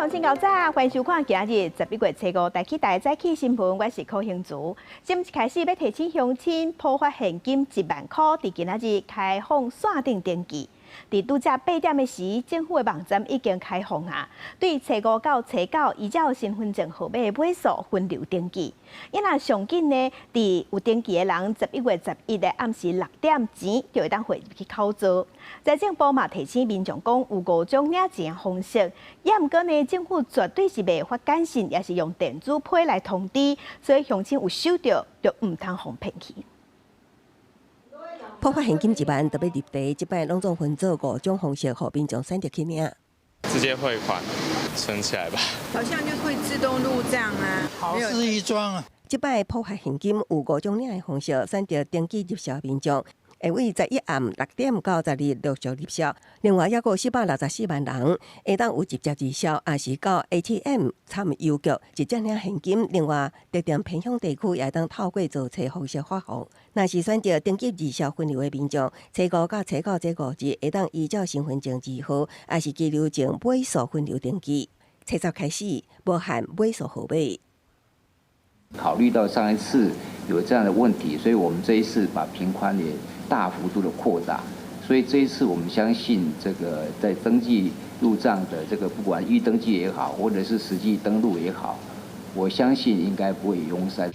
眾請較早，歡迎收看今日11月初五台起台早起新聞，我是柯興竹。新聞開始欲提醒鄉親，普發現金1萬箍，佇今仔日開放線頂登記。佇拄才8點的時，政府的網站已經開放啊。對初五到初九，依照身份證號碼的尾數分流登記。伊若上緊呢，佇有登記的人，11月11的暗時6點前就會當匯入去口座。財政部嘛提醒民眾講，有五種領錢方式，也毋過呢，政府絕對是袂發簡訊，抑是用電子批來通知，所以鄉親有收著，就毋通予騙去。普發現金一萬，著欲入袋，這擺攏總分做五種方式，予民眾選擇去領。直接匯款，存起來吧。好像就會自動入賬啊。好事一樁啊！這擺普發現金有五種領的方式，選擇登記入數民眾，會佇十一暗6點到十二陸續入數。另外，猶閣有464萬人會當有直接入數，抑是到 ATM 參郵局直接領現金。另外，特定偏鄉地區也會當透過座冊方式發放。若是選擇登記入數分流的民眾，初五到初九這5日會當依照身份證字號，抑是居留證尾數分流登記。初十開始，無限尾數號碼。考慮到上一次有這樣的問題，所以我們這一次把頻寬也大幅度的擴大。所以這一次我們相信，這個在登記入賬的這個，不管預登記也好，或者是實際登錄也好，我相信應該不會擁塞。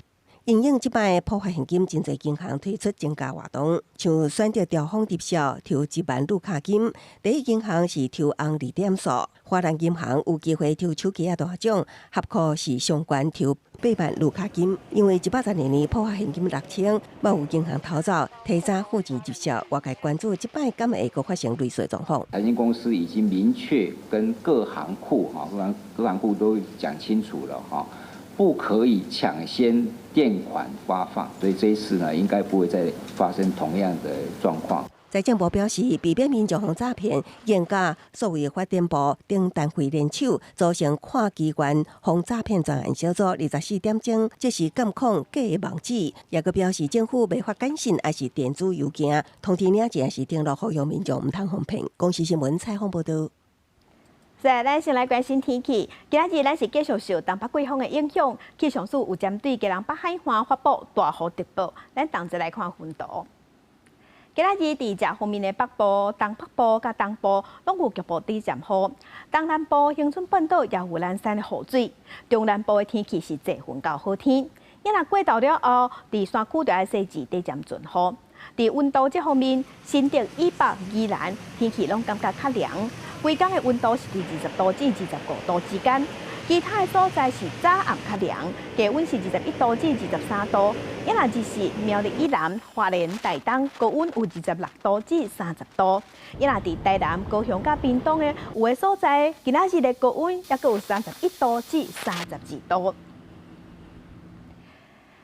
因應這擺普發現金，真濟銀行推出增加活動，像選擇兆豐入數抽1萬綠卡金，第一銀行是抽紅二點數，華南銀行有機會抽手機仔大獎，合庫是上懸抽8萬綠卡金。因為112年普發現金6000，嘛有銀行逃走，提早付錢入數，外界關注這擺敢會閣發生類似狀況。財經公司已經明確跟各行庫哈，各行庫都講清楚了哈。不可以搶先墊款發放，所以這一次呢，應該不會再發生同樣的狀況。財政部表示，避免民眾予詐騙，嚴加數位發展部等單位聯手，組成跨機關防詐騙專案小組，24點鐘即時監控假的網址。也閣表示，政府袂發簡訊，抑是電子郵件通知領錢時登錄，呼籲民眾毋通予騙。公視新聞採訪報導。再來，咱先來關心天氣。今仔日咱是繼續受東北季風的影響，氣象署有針對基隆北海岸發布大雨特報。咱同齊來看雲圖。今仔日佇遮方面的北部、東北部佮東部，攏有局部短暫雨。東南部恆春半島也有零散的雨水。中南部的天氣是濟雲到好天。伊若過晝了後，佇山區就愛細緻短暫陣雨。佇溫度這方面，新竹以北、宜蘭天氣攏感覺較涼。規工的溫度是佇20度至25度之間，其他的所在是早暗較涼，低溫是21度至23度。伊若是苗栗以南、花蓮、台東高溫有26度至30度。伊若佇台南、高雄佮屏東的有的所在，今仔日的高溫猶閣有31度至32度。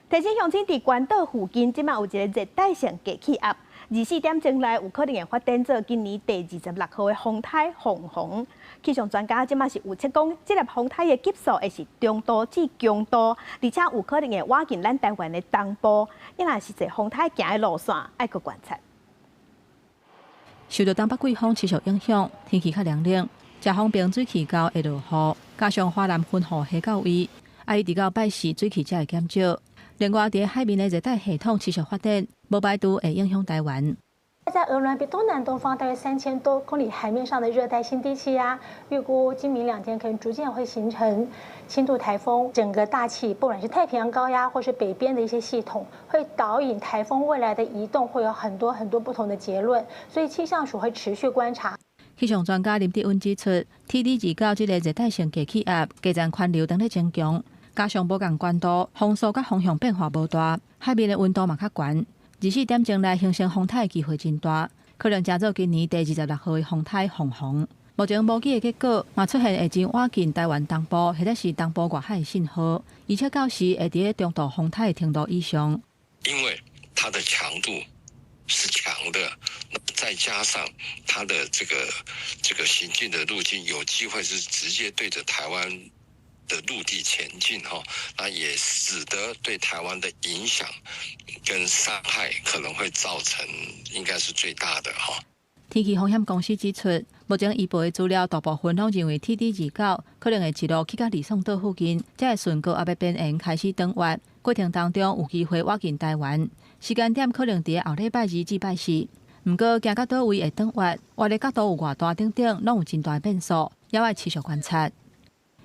提醒鄉親佇關島附近，這馬有一個熱帶性低氣壓，24點鐘內有可能會發展做今年第26號的風颱鳳凰。氣象專家這馬是預測講，這粒風颱的級數會是中度至強度，而且有可能會倚近咱台灣的東部。伊若是這風颱行的路線，愛閣觀察。受到東北季風持續影響，天氣較涼冷，遮風平水氣高會落雨，加上華南雲雨下到位，啊，一直到拜四水汽才會減少。另外，佇海面的熱帶系統持續發展，無排除會影響台灣。在鵝鑾鼻東南東方大約3000多公里海面上的熱帶性低氣壓，預估今明兩天可能逐漸會形成輕度颱風。整個大氣，不管是太平洋高壓或是北邊的一些系統，會導引颱風未來的移動，會有很多很多不同的結論。所以氣象署會持續觀察。氣象專家林德溫指出，TD29這個熱帶性低氣壓，低層環流當咧增強。加上無仝懸度，風速佮風向變化無大，海面的溫度嘛較懸。24點鐘內形成風颱的機會真大，可能成做今年第26號的風颱鳳凰。目前模擬的結果嘛出現會真倚近台灣東部或者是東部外海的信號，而且到時會佇咧中度風颱的程度以上。因為它的強度是強的，再加上它的這個行進的路徑，有機會是直接對着台灣的陸地前進哈，那也使得對台灣的影響跟傷害可能會造成，應該是最大的哈。天氣風險公司指出，目前預報的資料大部分攏認為 TD 29可能會一路去到呂宋島附近，才會順高壓的邊緣開始轉彎，過程當中有機會倚近台灣，時間點可能佇後禮拜二至拜四。毋過行到佗位會轉彎，彎的角度有偌大等等，攏有真大變數，猶愛持續觀察。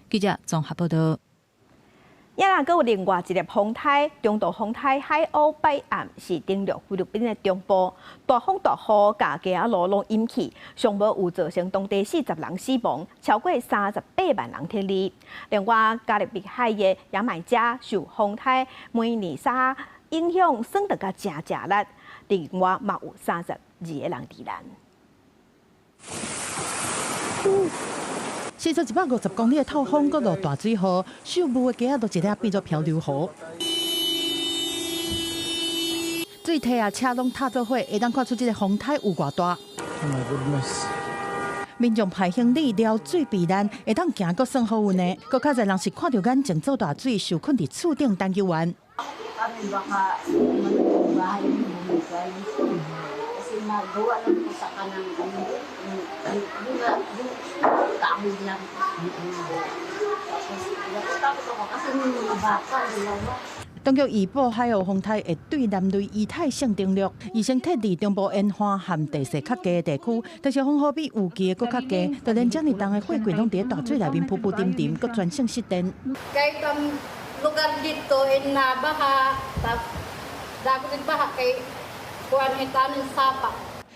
記者綜合報道。也若閣有另外一粒風颱，中度風颱海鷗拜暗是登陸菲律賓的中部，大風大雨共街仔路攏淹去，上無有造成當地40人死亡，超過38萬人撤離。另外，加勒比海的牙買加受風颱梅麗莎影響，損得甲誠誠力，另外嘛有32個人罹難。時速150公里的透風，閣落大水雨，秀霧的街仔都一下變做漂流河。水梯啊，車攏塌做伙，會當看出這个風颱有偌大。 Oh my goodness！民眾排行李撩水避難，會當行閣算好運呢。閣較濟人是看著眼前做大水，受困佇厝頂等救援。當局預報海鷗風颱會對南類以太性登陸，預先撤離中部沿岸和地勢較低的地區，但是風雨比預期的閣較低，就連遮爾重的貨櫃攏佇大水內面浮浮沉沉，閣全線失電。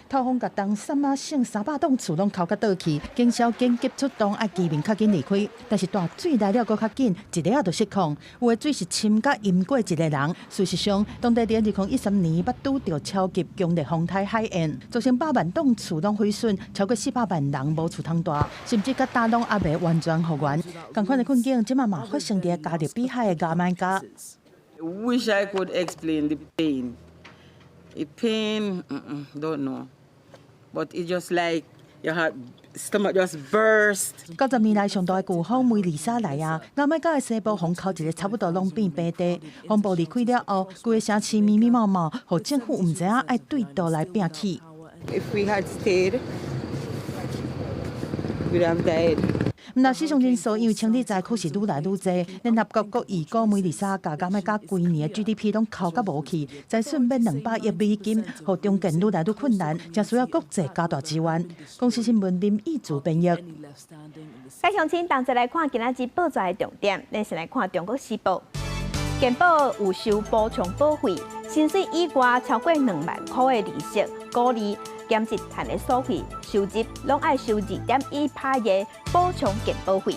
透風共東三馬省300棟厝攏哭甲倒去，警消緊急出動，愛居民較緊離開。但是大水來了閣較緊，一下仔就失控，有的水是深甲淹過一個人。事實上，當地佇2013年捌拄著超級強烈風颱海燕，造成百萬棟厝攏毀損，超過400萬人無厝通住，甚至佮今攏猶未完全復原。仝款的困境，這馬嘛發生佇加勒比海的牙買加。 Wish I could explain the pain. The pain, don't know. But it's just like your heart, stomach just burst. 90年來上大的颶風梅麗莎來啊，牙買加的西部風溝一个差不多攏變平地。風暴離開了後，規个城市密密麻麻，予政府毋知影愛對佗來摒起。 If we had stayed, we'd have died. 毋但死傷人數，因為清理災區是愈來愈濟。聯合國閣預估梅麗莎共牙買加規年的 GDP 攏哭甲無去，財損欲200億美金，予重建愈來愈困難，誠需要國際加大支援。公視新聞林義祖編譯。各位鄉親同齊來看今仔日報紙的重點，咱先來看《中國時報》。健保有收補充保費，薪水以外超過2萬箍的利息，股利兼職賺的所費收入，攏愛收2.1%的補充健保費。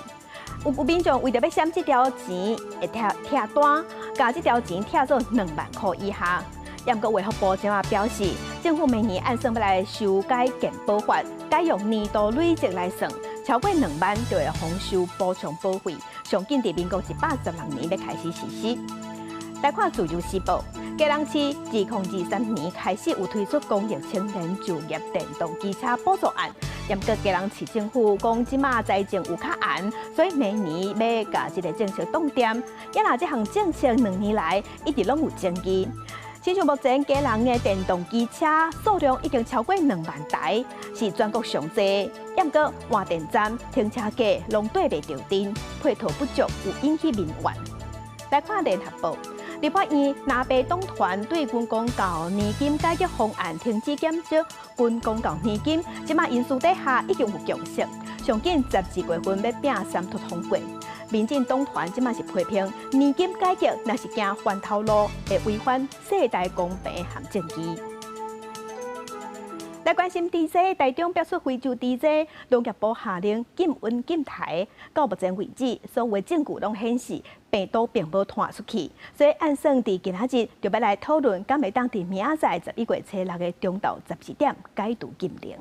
有民眾為著欲省這條錢，會拆拆單，共這條錢拆做2萬箍以下。毋過衛福部長也表示，政府明年按算欲來修改健保法，改用年度累積來算，超過2萬就會予收補充保費。上緊佇民國116年欲開始實施。來看《自由時報》，基隆市2023年開始有推出公益青年就業電動機車補助案，毋過基隆市政府講這馬財政有較絚，所以明年欲共這个政策凍定。也若這項政策2年來一直攏有爭議。親像目前基隆的電動機車數量已經超過2萬台，是全國上濟。毋過換電站、停車格攏綴袂著陣，配套不足，有引起民怨。來看聯合報，立法院藍白黨團對軍公教年金改革方案停止減少軍公教年金，這馬𪜶私底下已經有共識，上緊12月份欲摒三讀通過。民進黨團這馬是批評年金改革，若是行翻頭路，會違反世代公平和正義。來關心天災，台中爆出非洲豬災，農業部下令禁運禁刣。到目前為止，所有證據攏顯示病毒並無傳出去，所以按算佇今仔日就欲來討論，敢會當佇明仔載11月初6的中晝12點解除禁令。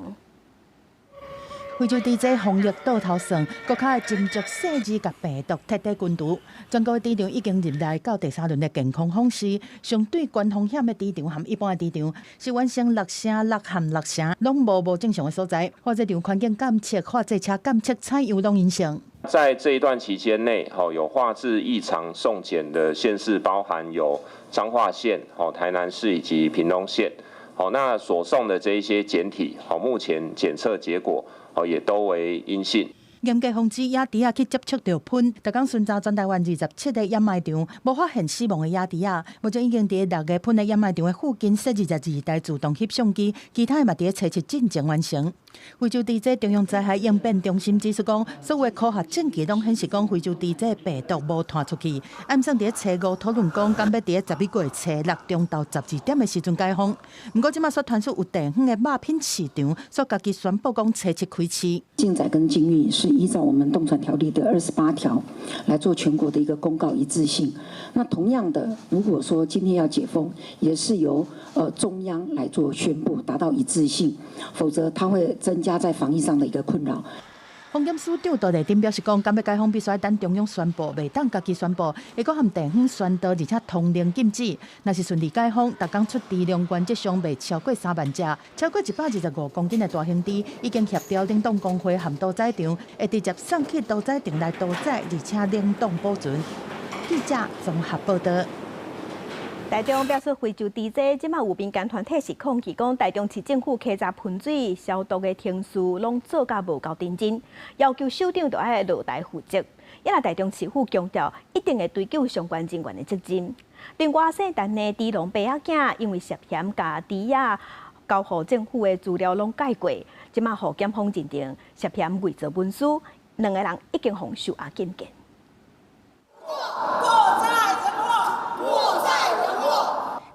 非洲豬災防疫倒頭算，閣較會斟酌細緻，共病毒徹底根除。全國豬場已經入來到第三輪的健康訪視，相對懸風險的豬場和一般的豬場，是完成六成六和六成，攏無無正常的所在。化這場環境監測、化這車監測採樣攏陰性。在這一段期間內，有畫質異常送檢的縣市，包含有彰化縣、台南市以及屏東縣。好，那所送的這一些檢體，好，目前檢測結果，哦，也都為陰性。嚴格防止野豬仔去接觸著噴，逐工巡查全台灣27個掩埋場，無發現死亡的野豬仔。目前已經佇六個噴的掩埋場的附近設22台自動翕相機，其他的嘛佇咧初七進前完成。非洲豬瘟中央災害應變中心指出講，所有科學證據攏顯示講非洲豬瘟病毒無傳出去。按算佇咧初五討論講，敢欲佇咧11月初六中晝12點的時陣解封。毋過這馬煞傳出有地方的肉品市場，煞家己宣布講初七開市。禁載跟禁運是依照我們動傳條例的28條來做全國的一個公告一致性。那同樣的，如果說今天要解封，也是由中央來做宣布，達到一致性，否則它會增加在防疫上的一個困擾。防檢署長杜麗珍表示講，敢欲解封必須等中央宣布，袂當家己宣布。會閣和地方宣導，而且通令禁止。若是順利解封，逐工出豬量原則上袂超過3萬隻，超過125公斤的大型豬，已經協調冷凍工會和屠宰場，會直接送去屠宰場來屠宰，而且冷凍保存。記者綜合報道。台中表示，非洲豬瘟這馬有民間團體是抗議講，台中市政府稽查噴水消毒的程序攏做甲無夠認真，要求首長著愛落台負責。也若台中市府強調，一定會追究相關人員的責任。另外，姓陳的豬農爸仔囝因為涉嫌共豬仔交予政府的資料攏改過，這馬予檢方認定涉嫌偽造文書，兩个人已經予收押禁見。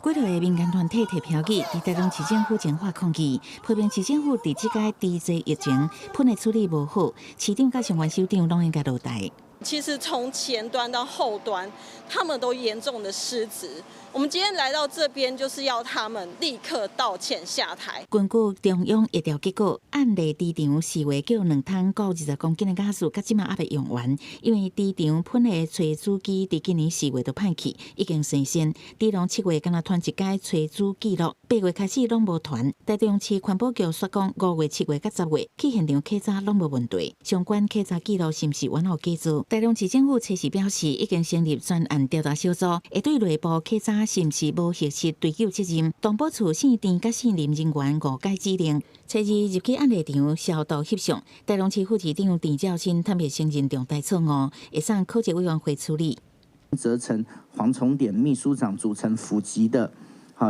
幾多个民間團體提標語，佇台中市政府前發抗議，批評市政府佇這擺豬災疫情噴的處理無好，市長佮相關首長攏應該落台。其實從前端到後端，他們都嚴重的失職。我們今天來到這邊，就是要他們立刻道歉下台。根據中央疫調結果，案例豬場4月叫2桶閣20公斤的瓦斯，到這馬猶未用完，因為豬場噴的炊煮機佇今年4月就歹去，已經生鉎。豬農7月敢若傳一改炊煮記錄，8月開始攏無傳。台中市環保局煞講，5月、7月佮10月去現場稽查攏無問題，相關稽查記錄是毋是完全假造？台中市政府初時表示，已經成立專案調查小組，會對內部稽查是毋是無核實追究責任。動保處姓鄭佮姓林人員誤解指令，初二入去案例場消毒翕相。台中市副市長鄭兆新坦白承認重大錯誤，會送考績委員會處理。責成黃崇典秘書長組成府級的，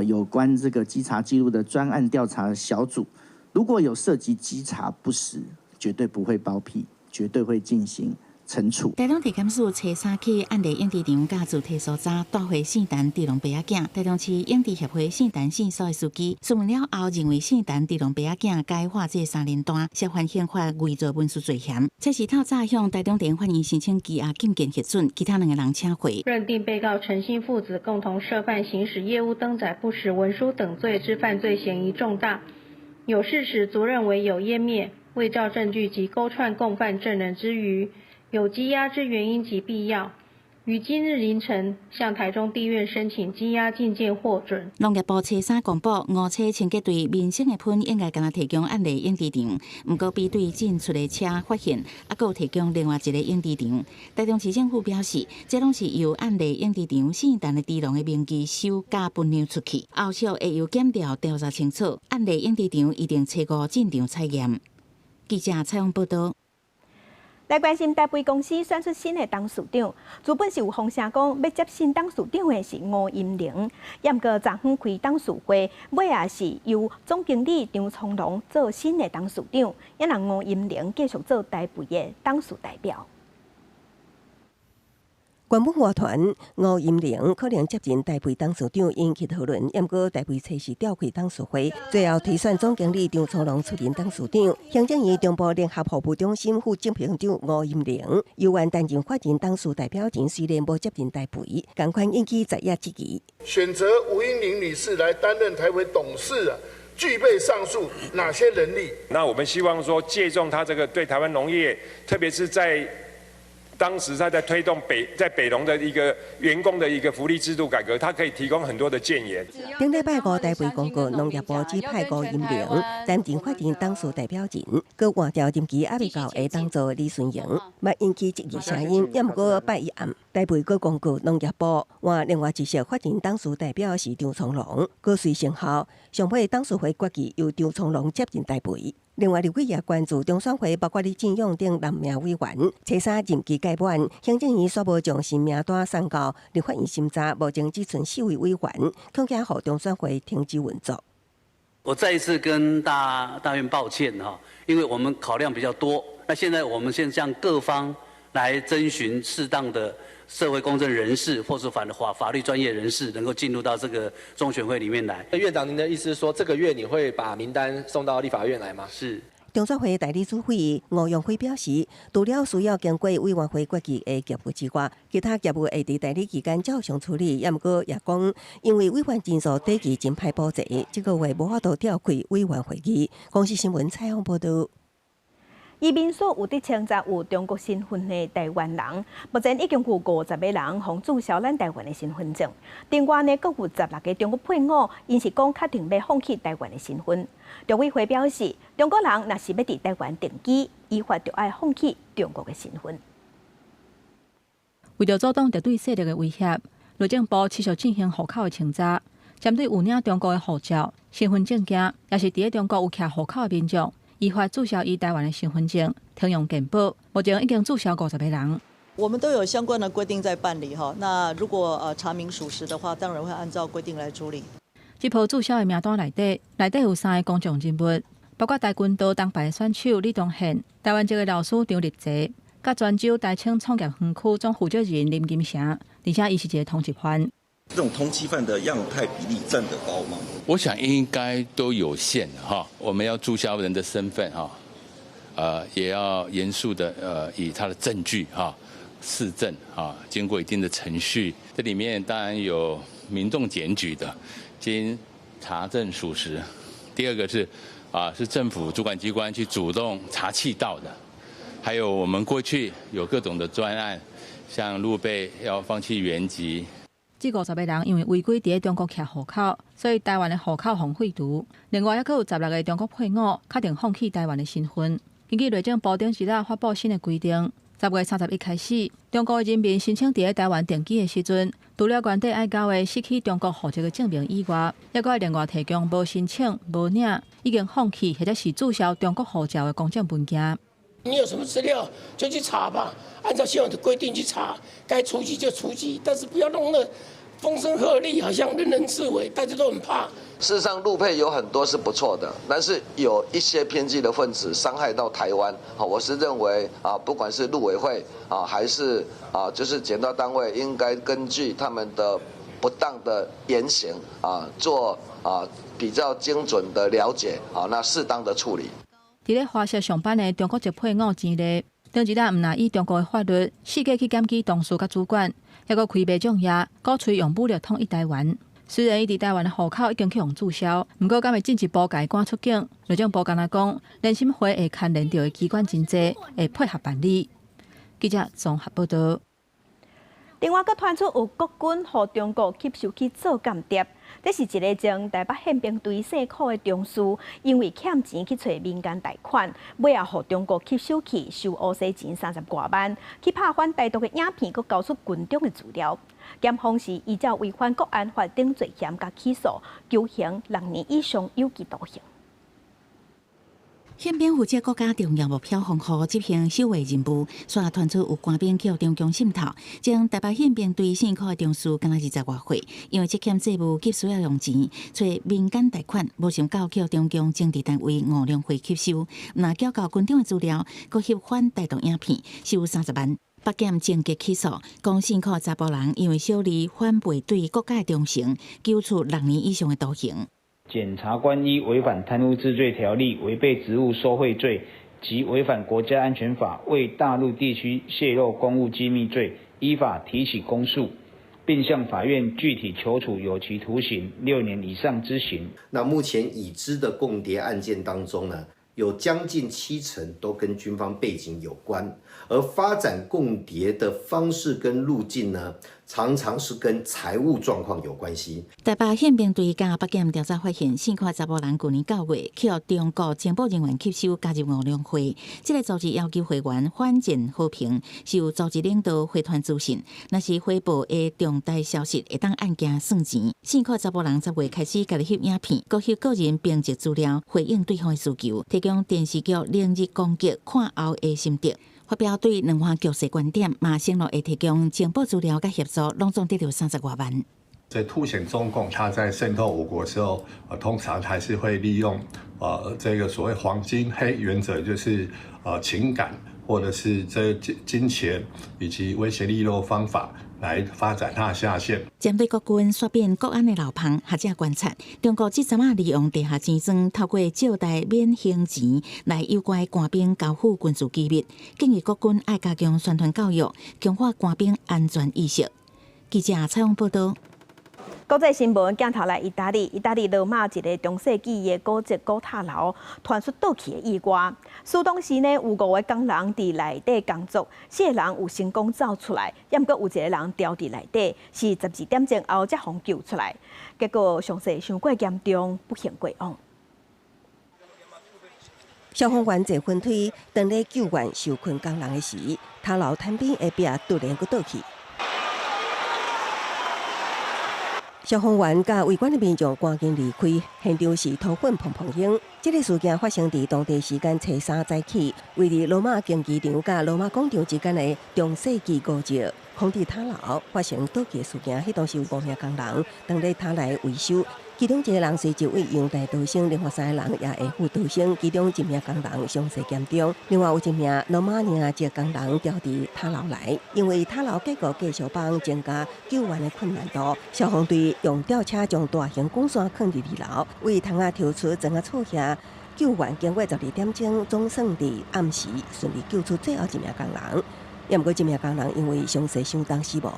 有關這個稽查記錄的專案調查小組，如果有涉及稽查不實，絕對不會包庇，絕對會進行懲處。台中地檢署初三去案例養豬場佮自提搜查，帶回姓陳豬農爸仔囝。台中市養豬協會姓陳姓蘇的司機，詢問了後，認為姓陳豬農爸仔囝改劃這三聯單，涉犯刑法偽造文書罪嫌。這是透早向台中地法院申請羈押禁見核准，其他兩個人請回。認定被告陳姓父子共同涉犯行使業務登載不實文書等罪之犯罪嫌疑重大，有事實足認為有湮滅、偽造證據及勾串共犯證人之虞。有羈押之原因及必要，於今日凌晨向台中地院申請羈押禁見獲准。農業部初三公布，五車清潔隊民生的噴應該干焦提供案例養豬場，毋過比對進出的車發現，猶閣有提供另外一個養豬場。台中市政府表示，這攏是由案例養豬場姓陳的豬農的名義收假分糧出去，後續會由檢調調查清楚。案例養豬場一定初五進場採驗。記者採訪報道。來關心台肥公司選出新的董事長，原本是有風聲講欲接新董事長的是吳音寧，也毋過昨昏開董事會，尾仔是由總經理張聰龍做新的董事長，也讓吳音寧繼續做台肥的董事代表。原本外傳吳音寧可能接任台肥董事長，引起討論。毋過台肥初時召開董事會，最後推選總經理張聰龍出任董事長。行政院中部聯合服務中心副執行長吳音寧猶原擔任法人董事代表人，雖然無接任台肥，仝款引起在野質疑。選擇吳音寧女士來擔任台肥董事啊，具備上述哪些能力？那我們希望說，借重她這個對台灣農業，特別是在當時他在推動在北農的一個員工的一個福利制度改革，他可以提供很多的建言。頂禮拜五，台肥公告農業部指派吳音寧擔任法定董事代表人，閣換掉任期猶未到的董座李順榮，嘛引起質疑聲音。也毋過拜一暗，台肥閣公告農業部換另外一席法定董事代表是張聰龍，閣隨生效。上尾董事會決議由張聰龍接任台肥。另外，立委也關注中選會包括李進勇等六名委員，初三任期屆滿，行政院煞無將新名單送到立法院審查，目前只賰四位委員，恐驚予中選會停止運作。我再一次跟大院抱歉哈，因為我們考量比較多，那現在我們先向各方來徵詢適當的社會公正人士，或是法律專業人士，能夠進入到這個中選會裡面來。院長，您的意思是說，這個月你會把名單送到立法院來嗎？是。中選會代理主委吳永輝表示，除了需要經過委員會決議的業務之外，其他業務會佇代理期間照常處理。也毋過也講，因為委員人數短期真歹補齊，這個月無法度召開委員會議。公視新聞採訪報導。移民署有佇清查有中國身份的台灣人，目前已經有50個人予註銷咱台灣的身份證。另外呢，閣有16個中國配偶，𪜶是講確定欲放棄台灣的身份。陸委會表示，中國人若是欲佇台灣定居，依法就愛放棄中國的身份。為著阻擋敵對勢力的威脅，內政部持續進行戶口的清查，針對有領中國的護照、身份證件，抑是佇咧中國有持戶口的民眾，依法註銷伊台灣的身份證，停用健保。目前已經註銷50個人。我們都有相關的規定在辦理哈。那如果查明屬實的話，當然會按照規定來處理。這波註銷的名單內底，內底有三个公眾人物，包括台拳道銅牌選手李宗憲、台灣籍的老師張立澤，佮泉州台清創業園區總負責人林金城，而且伊是一个通緝犯。這種通緝犯的樣態比例佔得高嗎？我想應該都有限哈。我們要註銷人的身份哈，也要嚴肅的以他的證據哈、事證哈，經過一定的程序。這裡面當然有民眾檢舉的，經查證屬實。第二個是啊，是政府主管機關去主動查緝到的，還有我們過去有各種的專案，像陸配要放棄原籍。這50個人因為違規佇咧中國持戶口，所以台灣的戶口予廢除。另外，猶閣有16個中國配偶確定放棄台灣的身份。根據內政部頂一日發布新的規定，10月31開始，中國的人民申請佇咧台灣定居的時陣，除了原底愛交的失去中國戶籍的證明以外，猶閣愛另外提供無申請、無領、已經放棄或者是註銷中國護照的公證文件。你有什麼資料就去查吧，按照現有的規定去查，該除籍就除籍，但是不要弄得風聲鶴唳，好像人人自危，大家都很怕。事實上，陸配有很多是不錯的，但是有一些偏激的分子傷害到台灣。好，我是認為啊，不管是陸委會啊，還是啊，就是檢調單位，應該根據他們的不當的言行啊，做啊比較精準的了解啊，那適當的處理。佇咧華碩上班的中國籍配偶錢麗，頂一日毋但依中國的法律，四界去檢舉同事佮主管，猶閣開賣種業，鼓吹用武力統一台灣。雖然伊佇台灣的戶口已經去予註銷，毋過敢會進一步共伊趕出境？內政部敢若講，聯審會會牽連著的機關真濟，會配合辦理。記者綜合報道。另外，閣傳出有國軍予中國吸收去做間諜，這是一个前台北憲兵隊細股的中士，因為欠錢去揣民間貸款，尾後予中國吸收去收烏西錢30外萬，去拍反台獨的影片，閣交出軍中的資料。檢方是依照違反國安法等罪嫌共起訴，求刑6年以上有期徒刑。憲兵負責國家重要目標防護執行守衛任務，煞傳出有官兵去予中共滲透，前台北憲兵隊四股的中士敢若20外歲，因為積欠債務急需要用錢，揣民間貸款，無想到去予中共政治單位吳良會吸收，毋但繳交軍中的資料，閣翕反台獨影片，收30萬。北檢偵結起訴，講四股查埔人因為小利反背對國家的忠誠，求處6年以上的徒刑。檢察官依違反貪污治罪條例、違背職務受賄罪及違反國家安全法為大陸地區洩露公務機密罪，依法提起公訴，並向法院具體求處有期徒刑6年以上之刑。那目前已知的共諜案件當中呢，有將近七成都跟軍方背景有關，而發展共諜的方式跟路徑呢，常常是跟財務狀況有關係。台北憲兵隊佮北檢調查發現，姓柯查埔人舊年9月去予中國情報人員吸收加入五龍會，這個組織要求會員反戰和平，是由組織領導回傳資訊，若是回報的重大消息，會當按件算錢。姓柯查埔人10月開始家己翕影片，閣翕個人編輯資料，回應對方的需求，提供電視劇《零日攻擊》看後的心得，發表對兩岸局勢觀點，嘛承諾會提供情報資料佮協助，攏總得著30外萬。這凸顯中共他在滲透我國時候，通常還是會利用這個所謂黃金黑原則，就是情感或者是這金金錢以及威脅利誘方法來發展他的下線。針對國軍煞變國安的漏縫，學者觀察，中國這陣仔利用地下錢莊，透過借貸免還錢來誘拐官兵交付軍事機密，建議國軍愛加強宣傳教育，強化官兵安全意識。記者採訪報道。國際新聞鏡頭來意大利，意大利羅馬一个中世紀的古蹟古塔樓傳出倒去的意外。事當時呢，有五个工人佇內底工作，四个人有成功走出來，猶閣有一个人牢佇內底，是12點鐘後才予救出來。結果傷勢傷過嚴重，不幸過往。消防員坐雲梯，當咧救援受困工人的時，塔樓坦邊的壁突然閣倒去。消防員佮圍觀的民眾趕緊離開，現場是土粉蓬蓬湧。這个事件發生佇當地時間初三早起，位佇羅馬競技場佮羅馬廣場之間的中世紀古蹟空地塔樓發生倒去的事件。彼當時有五名工人當咧塔內維修，其中一个人隨即對陽台逃生，另外三个人也下斧逃生，其中一名工人傷勢嚴重，另外有一名羅馬尼亞籍工人牢佇塔樓內，因為塔樓結構繼續幫增加救援的困難度，消防隊用吊車將大型滾線囥佇二樓，為窗仔抽出磚仔厝下救援，經過12點鐘，總算佇暗時順利救出最後一名工人。猶毋過這名工人因為傷勢傷重死亡。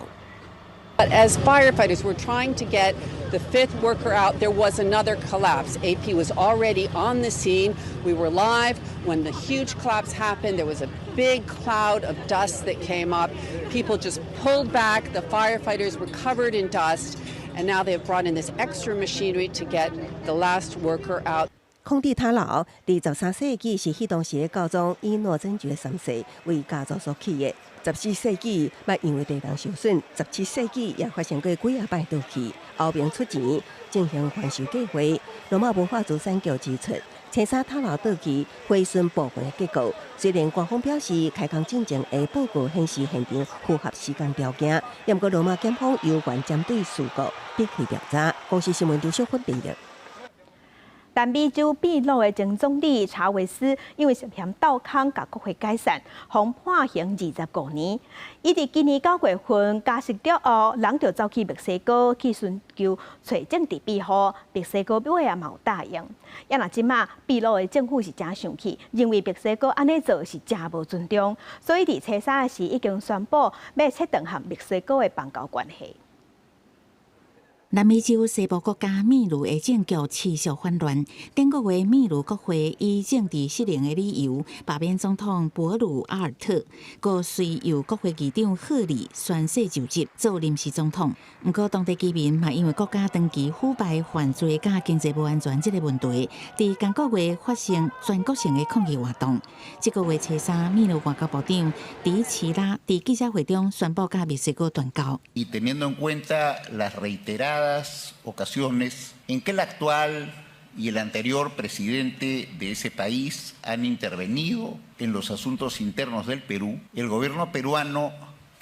But as firefighters were trying to get the fifth worker out, there was another collapse. AP was already on the scene. We were live when the huge collapse happened. There was a big cloud of dust that came up. People just pulled back. The firefighters were covered in dust. And now they have brought in this extra machinery to get the last worker out. 空地塔樓佇13世紀是彼當時的教宗以諾真爵三世為家族所起的。14世紀捌因為地動受損，17世紀也發生過幾仔擺倒去，後爿出錢進行翻修計劃。羅馬文化資產局指出，青沙塔樓倒去毀損部分的結構。雖然官方表示開工進前的報告顯示現場符合施工條件，毋過羅馬檢方有權針對事故展開調查。公視新聞張淑芬編譯。南美洲秘魯的前總理查韋斯因為涉嫌盜空共國會解散，予判刑25年。伊佇今年9月份假釋了後，人就走去墨西哥去尋求揣政治庇護。墨西哥尾仔嘛有答應。啊若這馬秘魯的政府是誠生氣，認為墨西哥按呢做是誠無尊重，所以佇初三的時已經宣布欲切斷和墨西哥的邦交關係。南美洲西部國家秘魯的政局持續混亂。頂個月，秘魯國會以政治失靈的理由罷免總統博魯阿爾特，閣隨由國會議長赫里宣誓就職做臨時總統。毋過，當地居民嘛因為國家長期腐敗犯罪佮經濟無安全這个問題，佇今個月發生全國性的抗議活動。這個月初三，秘魯外交部長迪奇拉佇記者會中宣布佮墨西哥斷交。 Y teniendo en cuenta las reiteradas ocasiones en que el actual y el anterior presidente de ese país han intervenido en los asuntos internos del Perú, el gobierno peruano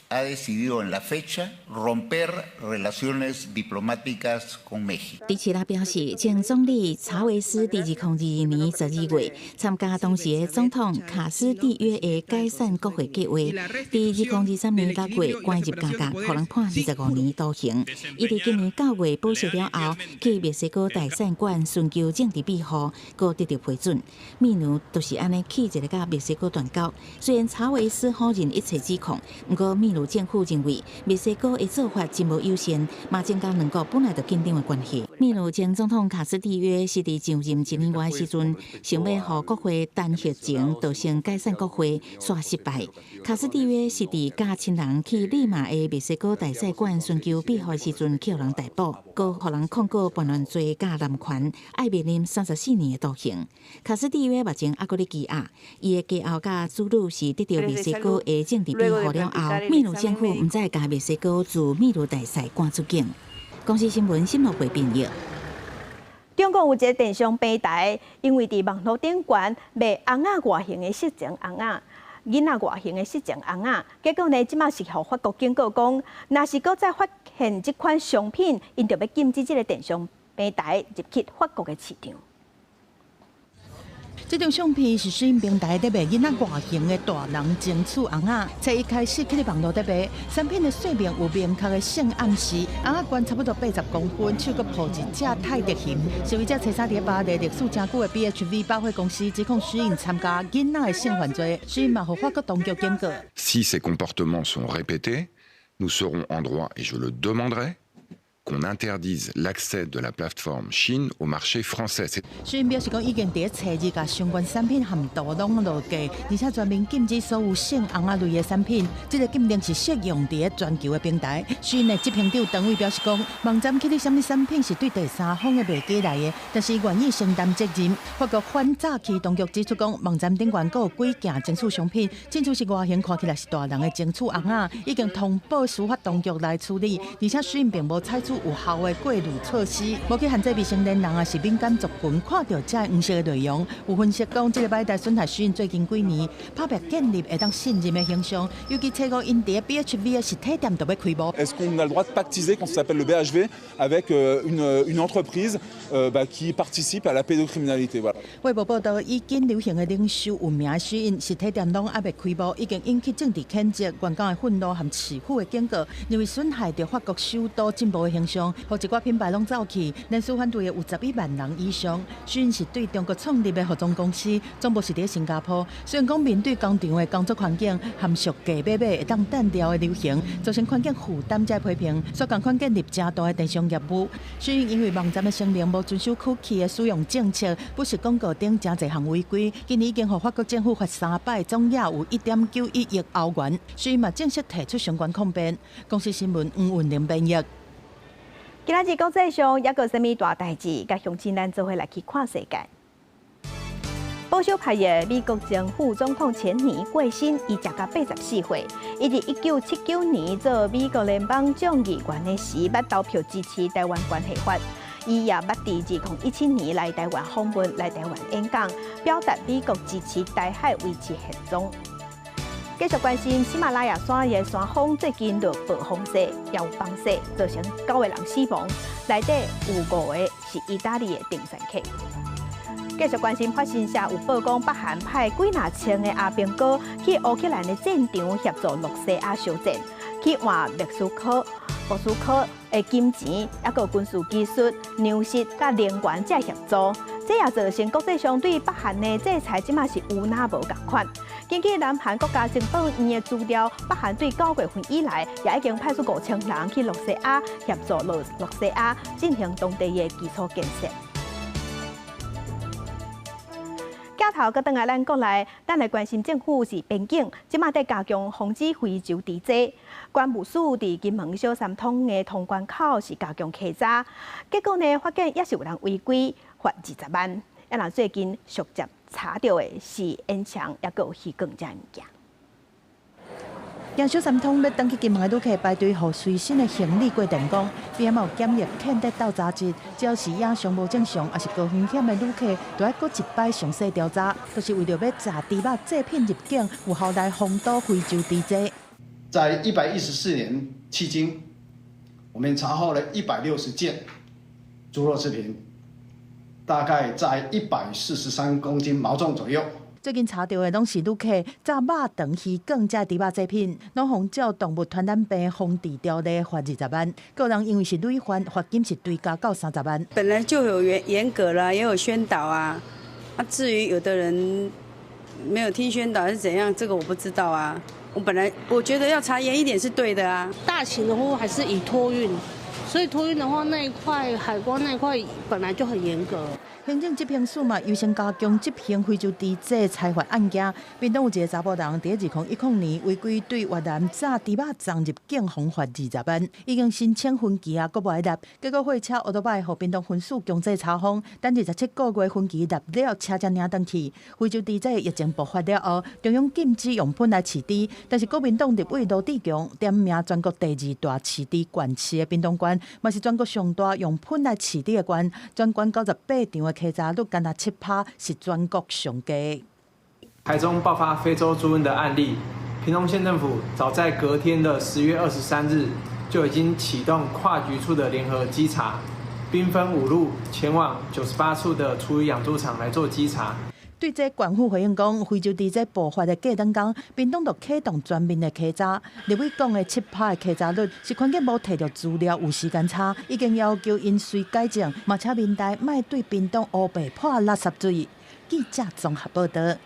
ha decidido en la fecha romper relaciones diplomáticas con México。迪奇拉表示，前總理查韋斯佇2022年12月參加當時的總統卡斯蒂約的解散國會計劃，佇2023年6月關入監獄，予人判25年徒刑。伊佇今年9月保釋了後，去墨西哥大使館尋求政治庇護，閣得著批准。秘魯就是按呢氣一个佮墨西哥斷交。雖然查韋斯否認一切指控，毋過秘魯魯政府認為墨西哥的做法真無友善，嘛增加兩國本來就緊張的關係。秘魯前總統卡斯蒂約是佇上任一年外時陣，想欲予國會彈劾前就先解散國會，煞失敗。卡斯蒂約是佇佮親人去利馬的墨西哥大使館尋求庇護時陣，予人逮捕，閣予人控告叛亂罪佮濫權，愛面臨34年的徒刑。卡斯蒂約目前猶閣咧羈押，伊的家後佮子女是得著墨西哥的政治庇護了後，秘魯政府毋再共墨西哥駐秘魯大使趕出境。公視新聞新聞會編譯。中國有一個電商平台，因為佇網路頂懸賣尪仔外形的色情尪仔，囡仔外形的色情尪仔，結果呢，這馬是予法國警告講，若是閣再發現這款商品，𪜶就欲禁止這個電商平台入去法國的市場。這張相片是 SHEIN 平台佇賣囡仔外形的大人情趣尪仔，初一開始去佇網路佇賣，產品的說明有明確的性暗示，尪仔懸差不多80公分，手閣抱一隻泰迪熊。消費者初三佇巴黎歷史誠久的 BHV 百貨公司指控 SHEIN 參加囡仔的性犯罪，SHEIN 嘛予法國當局警告。 Si ces comportements sont répétés, nous serons en droit, et je le demanderai, qu'on interdise l'accès de la plateforme Shein au marché français. SHEIN 表示講已經佇初二共相關產品和圖攏落架，而且全面禁止所有性尪仔類的產品。這個禁令是適用佇全球的平台。SHEIN 的執行長鄧偉表示講，網站起佇啥物產品是對第三方的賣家來的，但是願意承擔責任。法國反詐欺當局指出講，網站頂懸閣有幾件情趣商品，真像是外形看起來是大人的情趣尪仔，已經通報司法當局來處理，而且 SHEIN 並無採取有效的過濾措施，無去限制未成年人抑是敏感族群看著這黃色的內容。有分析講，這個擺台損害 SHEIN 最近幾年拍拚建立會當信任的形象，尤其初五𪜶佇 BHV 的實體店就欲開幕。 Est-ce qu'on a le droit de pactiser, quand ça s'appelle le BHV, avec une entreprise qui participe à la pédocriminalité? Voilà. 衛報報導，以緊流行的領袖聞名的 SHEIN 實體店攏猶未開幕，已經引起政治譴責、員工的憤怒和市府的警告，認為損害著法國首都進步的形象，予一寡品牌攏走去，連續反對的有11萬人以上。SHEIN 是對中國創立的服裝公司，總部是佇新加坡。雖然講面對工廠的工作環境含俗價買買會當單調的流行，造成環境負擔這批評，煞仝款建立誠大的電商業務。SHEIN 因為網站的聲明無遵守 cookie 的使用政策，不實廣告等誠濟項違規，今年已經予法國政府罰三擺，總額有1.91億歐元。SHEIN 嘛正式提出相關控辯。公視新聞黃雲玲編譯。今仔日國際上猶閣有啥物大代誌？佮鄉親咱做伙來去看世界。保守派的美國前副總統錢尼過身，伊食甲84歲。伊佇1979年做美國聯邦眾議員的時，捌投票支持台灣關係法。伊也捌佇2017年來台灣訪問，來台灣演講，表達美國支持台海維持現狀。繼續關心喜馬拉雅山的山峰最近落暴風雪，也有崩雪，造成九個人死亡，內底有五個是意大利的登山客。繼續關心法新社有報講，北韓派幾若千个阿兵哥去烏克蘭的戰場協助露西亞休戰，去換莫斯科的金錢，抑閣軍事技術、糧食佮能源這協助，這也造成國際上對北韓的制裁，這馬是有若無仝款。根據南韓國家情報院的資料，北韓對9月份以來，也已經派出5000人去露西亞協助露西亞進行當地的基礎建設。鏡頭閣轉來咱國內，咱來關心政府是邊境，這馬佇加強防止非洲豬瘟。關務署佇金門小三通的通關口是加強稽查，結果呢，發現也是有人違規，罰20萬。啊，若最近續接查著的是煙腸，抑閣有魚羹這物件。行小三通欲轉去金門的旅客排隊，予隨身的行李過電光，邊仔有檢疫検得鬥查日，只要是影相無正常，抑是高風險的旅客，都愛閣一擺詳細調查，就是為著欲查豬肉製品入境，有效來防堵非洲豬瘟。在114年迄今，我們查獲了160件豬肉製品，大概在143公斤毛重左右。最近查著的攏是旅客炸肉腸、魚羹這豬肉製品，攏予照動物傳染病防治條例罰20萬。個人因為是累犯，罰金是追加到30萬。本來就有嚴嚴格啦，也有宣導啊。啊，至於有的人沒有聽宣導還是怎樣，這個我不知道啊。我本來我覺得要查嚴一點是對的啊。大型的貨物還是以托運，所以托運的話，那一塊海關那一塊本來就很嚴格。行政執行署嘛，優先加強執行非洲豬隻裁罰案件。屏東有一个查埔人，佇2010年違規對越南炸豬肉粽入境，予罰20萬，已經申請分期啊，閣無愛納，結果貨車歐多擺予屏東分署強制查封，等27個月分期納了，車才領轉去。非洲豬隻疫情爆發了後，中央禁止用噴來飼豬，但是國民黨立委羅智強點名全國第二大飼豬縣市的屏東縣，嘛是全國上大用噴來飼豬的縣，全縣98場的篩查率干焦7%，是全國上低。台中爆發非洲豬瘟的案例，屏東縣政府早在隔天的10月23日就已經啟動跨局處的聯合稽查，兵分五路前往98處的廚餘養豬場來做稽查。對這縣府回應講，非洲豬隻爆發的過兩工，屏東就啟動全面的篩查。立委講的7%的篩查率是環境部提著資料有時間差，已經要求𪜶隨改正，嘛請民代莫對屏東烏白潑垃圾水。記者綜合報道。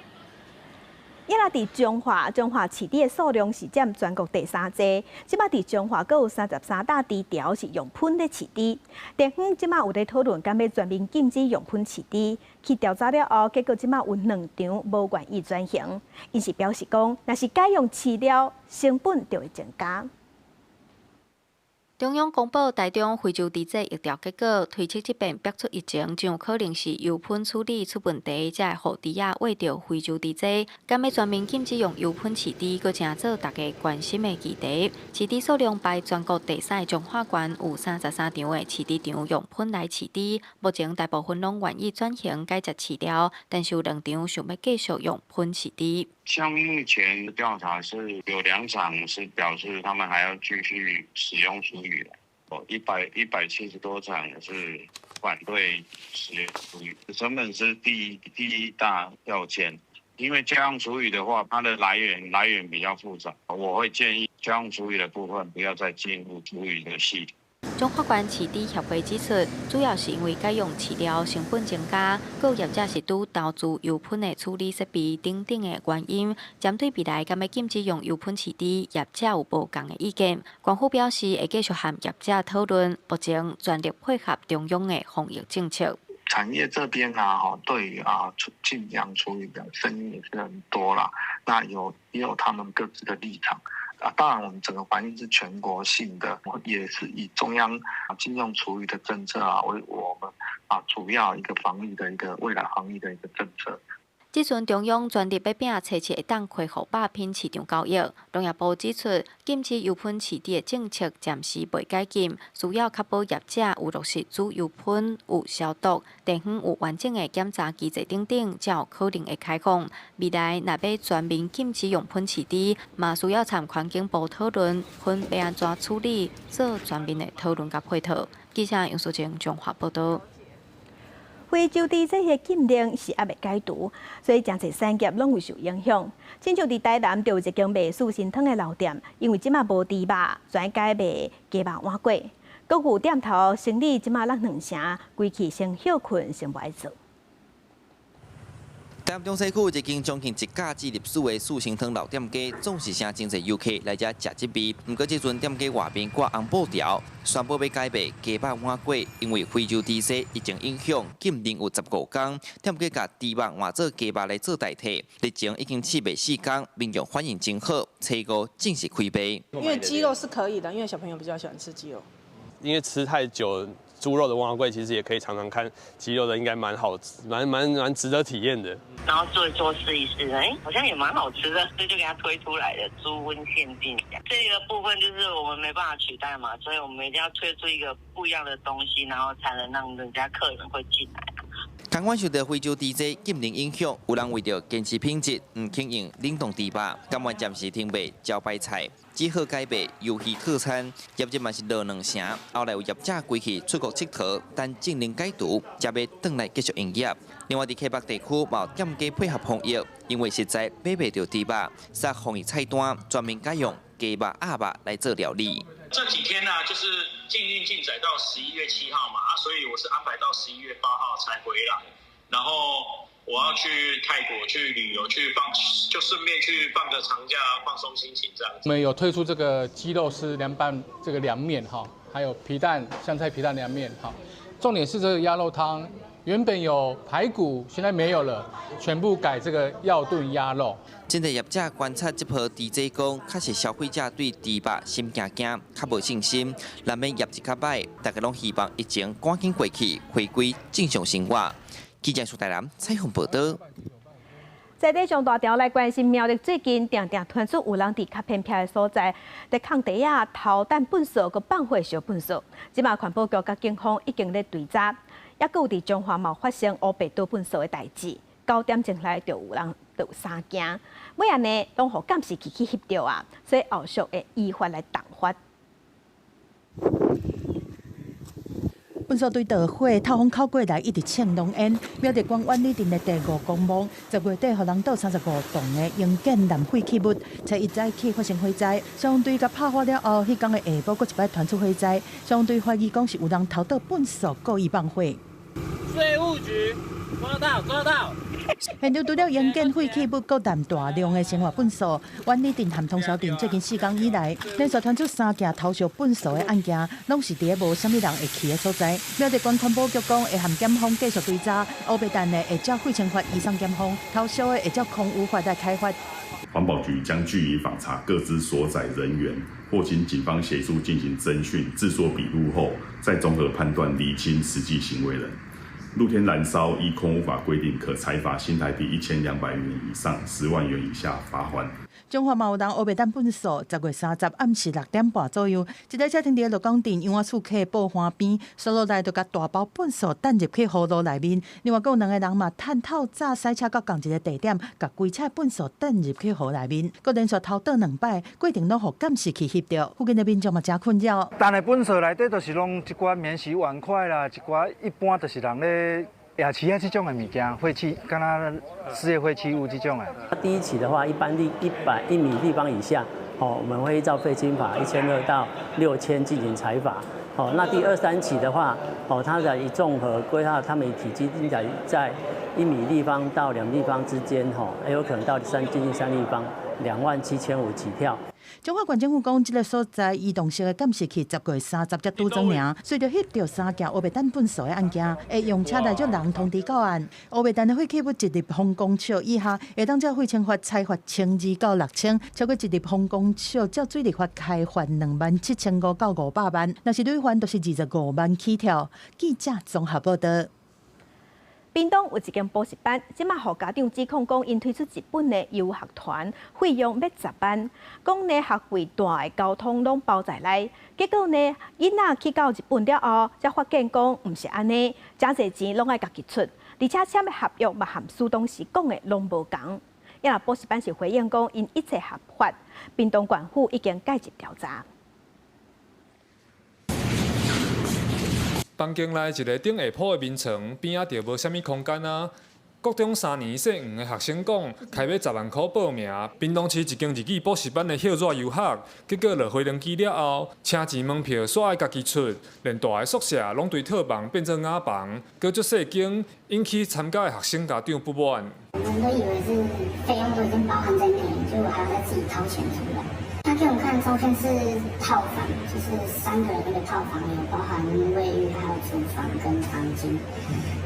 抑來佇彰化，彰化飼豬的數量是佔全國第三濟。這擺佇彰化，閣有33搭豬場是用噴咧飼豬。地方這擺有咧討論，敢欲全面禁止用噴飼豬。去調查了後，結果這擺有兩場無願意轉型。𪜶是表示講，若是改用飼料，成本就會增加。中央公布台中非洲豬隻疫調結果，推測這遍爆出疫情，真有可能是油噴處理出問題，才會予豬仔餵著非洲豬隻。敢欲全面禁止用油噴飼豬，閣成做大家關心的議題。飼豬數量排全國第三的彰化縣有33場的飼豬場用噴來飼豬，目前大部分攏願意轉型改食飼料，但是有兩場想欲繼續用噴飼豬。像目前調查是有兩場是表示他們還要繼續使用廚餘的，哦，170多場是反對使用廚餘，成本是第一大要件，因為家用廚餘的話，它的來源比較複雜，我會建議家用廚餘的部分不要再進入廚餘的系統。彰化縣飼豬協會指出，主要是因為改用飼料成本增加，閣有業者是拄投資油噴的處理設備等等的原因。針對未來敢欲禁止用油噴飼豬，業者有無仝的意見。縣府表示會繼續和業者討論，目前全力配合中央的防疫政策。產業這邊啊，吼，對於啊禁養廚餘的聲音也是很多啦。那也有他們各自的立場。啊，當然，我們整個環境是全國性的，也是以中央啊禁用廚餘的政策啊為我們啊主要一個防疫的一個未來防疫的一個政策。這陣中央全力欲拼初七會當恢復肉品市場交易，農業部指出，禁止油噴飼豬的政策暫時未解禁，需要確保業者有落實煮油噴、有消毒、地方有完整的檢查機制等等，才有可能會開放。未來若欲全面禁止用噴飼豬，嘛需要參環境部討論，噴欲按怎處理，做全面的討論佮配套。記者楊淑貞彰化報道。非洲豬這個禁令是猶未解除，所以誠濟產業攏會受影響。親像佇台南就有一間賣四神湯的老店，因為這馬無豬肉，全改賣雞肉碗粿。閣有店頭生理這馬落兩成，規氣先歇睏，先無愛做。台南中西區一間將近一甲子歷史的四神湯老店家，總是誠真濟遊客來遮食這味。毋過這陣店家外面掛紅布條，宣布欲改賣雞肉碗粿，因為非洲豬瘟疫情影響，禁令有15工，店家共豬肉換做雞肉來做代替。日前已經試賣4工，民眾反應真好，初五正式開賣。因為雞肉是可以的，因為小朋友比較喜歡吃雞肉。因為吃太久豬肉的碗粿，其實也可以嘗嘗看雞肉的，應該蠻好，蠻值得體驗的。然後做一做試一試，哎，好像也蠻好吃的，所以就給他推出來了豬瘟限定。這個部分就是我們沒辦法取代嘛，所以我們一定要推出一個不一樣的東西，然後才能讓人家客人會進來。共款受著非洲豬瘟禁令影響，有人為著堅持品質，毋肯用冷凍豬肉，甘願暫時停賣招牌菜，只好改賣魷魚套餐，業績嘛是落兩成。後來有業者規氣出國𨑨迌，等禁令解除，才欲轉來繼續營業。另外，佇溪北地區嘛有店家配合防疫，因為實在買袂著豬肉，煞防疫菜單專門改用雞肉、鴨肉來做料理。這幾天呢，就是禁運禁載到11月7號嘛，啊，所以我是安排到11月8號才回來。然後我要去泰國去旅遊，去放，就順便去放個長假，放鬆心情這樣子。我們有推出這個雞肉絲涼拌這個涼麵哈，還有皮蛋香菜皮蛋涼麵哈。重點是這個鴨肉湯，原本有排骨，現在沒有了，全部改這個藥燉鴨肉。針對業者觀察這波豬仔講，確實消費者對豬肉心驚驚，較無信心，難免業績較歹。大家攏希望疫情趕緊過去，回歸正常生活。記者蘇大南採訪報導。在地上大條來關心苗栗最近定定傳出有人佇較偏僻的所在，佇空地仔偷擲糞埽，閣放火燒糞埽。這馬環保局佮警方已經咧追查，抑閣有佇彰化嘛發生烏白倒糞埽的代誌。9點鐘內就有人就有三驚，尾仔呢攏予監視器去翕著啊，所以後續會依法來重罰。糞埽堆著火，透風口過來一直衝濃煙。苗栗縣苑裡鎮的第五公墓，10月底予人倒35棟的營建濫廢棄物，初一早起發生火災，消防隊共拍火了後，彼工的下晡閣一擺傳出火災，消防隊懷疑講是有人偷倒糞埽故意放火。稅務局抓到抓到！現場除了營建廢棄物，閣澹大量的生活糞埽。苑裡鎮和通霄鎮最近4工以來，連續傳出3件偷燒糞埽的案件，攏是佇咧無啥物人會去的所在。苗栗縣環保局講，會和檢方繼續追查，烏白擲的會照廢清法移送檢方，偷燒的會照空污法來開罰。環保局將據以訪查個資所載人員，或請警方協助進行偵訊、製作筆錄後，再綜合判斷釐清實際行為人。露天燃燒依空污法規定，可裁罰新台幣1200元以上10萬元以下罰鍰。彰化嘛有人烏白擲糞埽，10月30暗時6點半左右，一台車停佇鹿港鎮楊仔厝溪埔岸邊，煞落來就共大包糞埽擲入去河路內面。另外，閣有兩個人嘛，趁透早駛車到仝一個地點，共規車糞埽擲入去河內面，閣連續偷倒兩擺，過程攏予監視器翕著，附近的民眾嘛誠困擾。擲的糞埽內底就是攏一寡免洗碗筷啦，一寡一般就是人咧夜市啊，這種的物件，廢棄，敢若事業廢棄物這種的。第一起的話，一般100一米立方以下，哦，我們會依照廢清法1200到6000進行裁罰。哦，那第二三起的話，哦，它的一綜合規劃，它們體積應該在1米立方到2立方之間，吼，也有可能到接近3立方，27500起跳。彰化縣政府講，這个所在移動式的監視器10月30才拄裝爾，隨著翕著三件烏白擲糞埽的案件，會用車來足人通知到案。烏白擲的廢棄物一立方公尺以下，會當照廢清法裁罰1200到6000；超過1立方公尺，照水利法開罰27500到500萬。若是累犯，就是25萬起跳。記者綜合報導。屏東有一間補習班，這馬予家長指控講，𪜶推出日本的遊學團，費用欲10萬，講呢學費大的交通攏包在內。結果呢，囡仔去到日本了後，才發現講毋是按呢，誠濟錢攏愛家己出，而且簽的合約嘛和書當時講的攏無仝。啊若補習班是回應講，𪜶一切合法，屏東縣府已經介入調查。房間內一个頂下鋪的眠床，邊仔就無啥物空間啊。國中3年姓黃的學生講，開欲10萬箍報名，屏東市一間日語補習班的歇熱遊學，結果落飛輪機了後，車錢門票煞愛家己出，連大的宿舍攏對套房變做雅房，閣足細間，引起參加的學生家長不滿。我們都以為是費用都已經包含在內，結果還要再自己掏錢出來。他給我們看的照片是套房，就是3個人那個套房，有包含衛浴、還有廚房跟房間。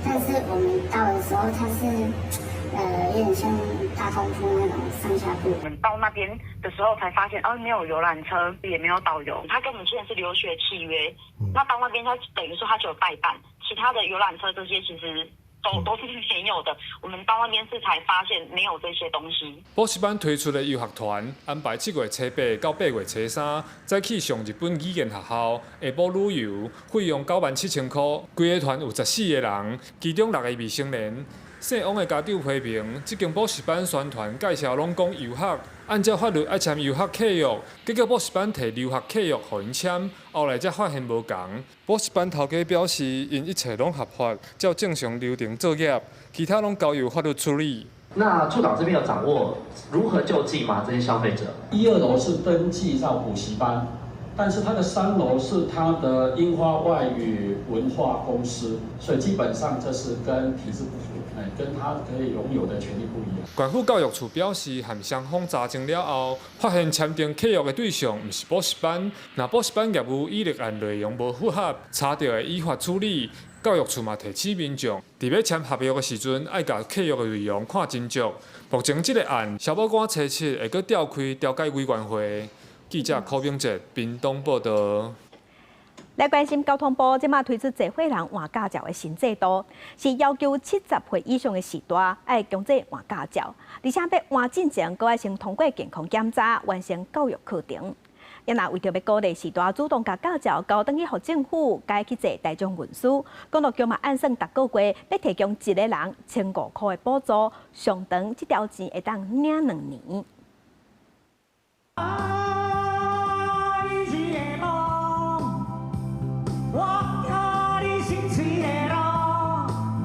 但是我們到的時候，它是有點像大通鋪那種上下鋪。我們到那邊的時候才發現，哦，沒有遊覽車，也沒有導遊。他跟我們簽的是留學契約，那到那邊他等於說他就有代辦，其他的遊覽車這些其實都是沒有的。我們到那邊是才發現沒有這些東西。補習班推出的遊學團，安排7月初8到8月初3，再去上日本語言學校，下晡旅遊，費用97000箍。規个團有14個人，其中6個未成年。姓王的家長批評，這間補習班宣傳介紹攏講遊學，按照法律愛簽遊學契約，結果補習班提留學契約予𪜶簽，後來才發現無仝。補習班頭家表示，𪜶一切攏合法，照正常流程作業，其他攏交由法律處理。那處長這邊有掌握如何救濟嗎？這些消費者？一、二樓是登記上補習班，但是它的3樓是它的櫻花外語文化公司，所以基本上這是跟體制不符，跟他可以擁有的權利不一樣。縣府教育處表示，和雙方查證了後，發現簽訂契約的對象毋是補習班，若補習班業務與立案內容無符合，查著會依法處理。教育處嘛提醒民眾，佇欲簽合約的時陣，愛共契約的內容看真足。目前這個案，消保官初七會閣調開調解委員會。記者柯炳哲屏東報導。來關心交通部這馬推出濟歲人換駕照的新制度，是要求70歲以上的序大愛強制換駕照，而且欲換進前，閣愛先通過健康檢查，完成教育課程。也若為著欲鼓勵序大主動共駕照交轉去予政府，改去坐大眾運輸，公路局嘛按算逐個月欲提供一个人1500箍的補助，上長這條錢會當領2年。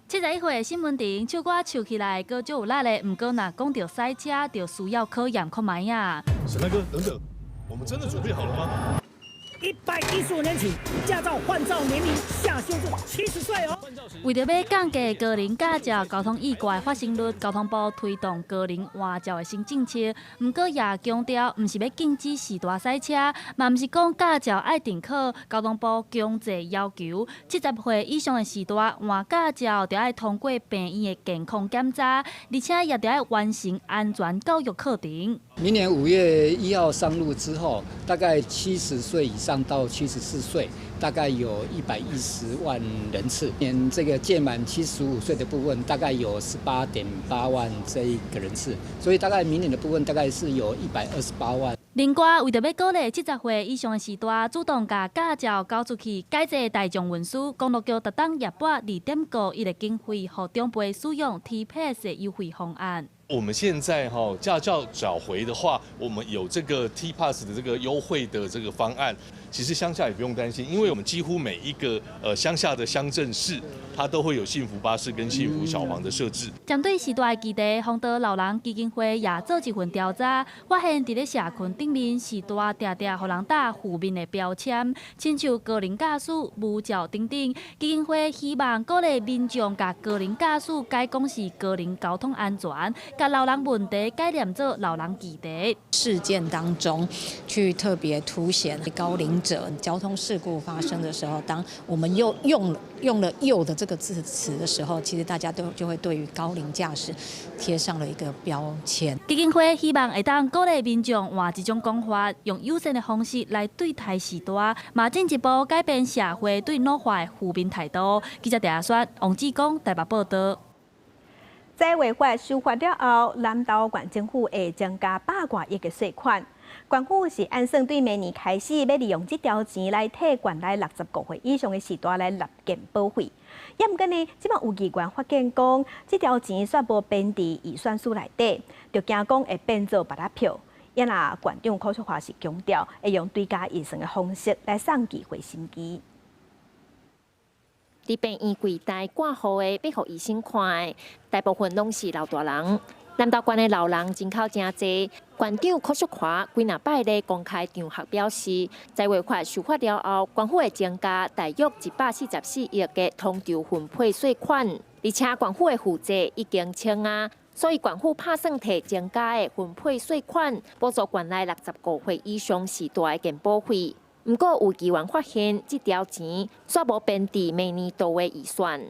71歲的沈文婷唱歌唱起來，閣足有力的。毋過，若講著賽車，就需要考驗看覓仔。沈大哥，等等，我們真的準備好了嗎？115年起，駕照換照年齡下修至70歲哦。為著欲降低高齡駕照交通意外發生率，交通部推動高齡換照的新政策。毋過也強調，毋是欲禁止序大賽車，嘛毋是講駕照愛停考。交通部強制要求，70歲以上的序大換駕照，著愛通過病院的健康檢查，而且也著愛完成安全教育課程。明年5月1號上路之後，大概70歲以上到74歲，大概有110萬人次。連這個屆滿75歲的部分，大概有18.8萬這一個人次，所以大概明年的部分大概是有128萬。另外，為著欲鼓勵70歲以上的序大主動共駕照交出去，改坐大眾運輸，公路局特登也撥2.5億的經費，予長輩使用 T-Pass 的優惠方案。我們現在哈駕照找回的話，我們有這個 T-Pass 的這個優惠的這個方案。其實鄉下也不用擔心，因為我們幾乎每一個鄉下的鄉鎮市，它都會有幸福巴士跟幸福小黃的設置。針對序大的議題，豐島老人基金會也做一份調查，發現佇咧社群頂面序大定定予人打負面的標籤，親像高齡駕駛、無照等等。基金會希望鼓勵民眾共高齡駕駛改講是高齡交通安全，共老人問題改念做老人議題。事件當中，去特別凸顯高齡者交通事故發生的時候，當我們又用了“又”的這個字詞的時候，其實大家都就會對於高齡駕駛貼上了一個標籤。基金會希望會當鼓勵民眾換一種講法，用友善的方式來對待序大，嘛進一步改變社會對老化的負面態度。記者鄭亞雪、王志剛台北報導。在違法修法了後，南投縣政府會增加百外億的稅款。縣府是按算對明年開始，欲利用這條錢來替縣內65歲以上的序大來納健保費。也毋過呢，這馬有議員發現講，這條錢煞無編佇預算書內底，就驚講會變做芭樂票。也若縣長柯淑華是強調，會用追加預算的方式來送議會審議。佇病院櫃台掛號的，欲予醫生看的，大部分攏是老大人。南投縣的老人人口誠濟，縣長柯淑華幾若擺咧公開場合表示，在違法修法了後，縣府會增加大約144億的統籌分配稅款，而且縣府的負債已經清啊，所以縣府拍算提增加的分配稅款，補助縣內65歲以上序大的健保費。毋過有議員發現，這條錢煞無編佇明年度的預算。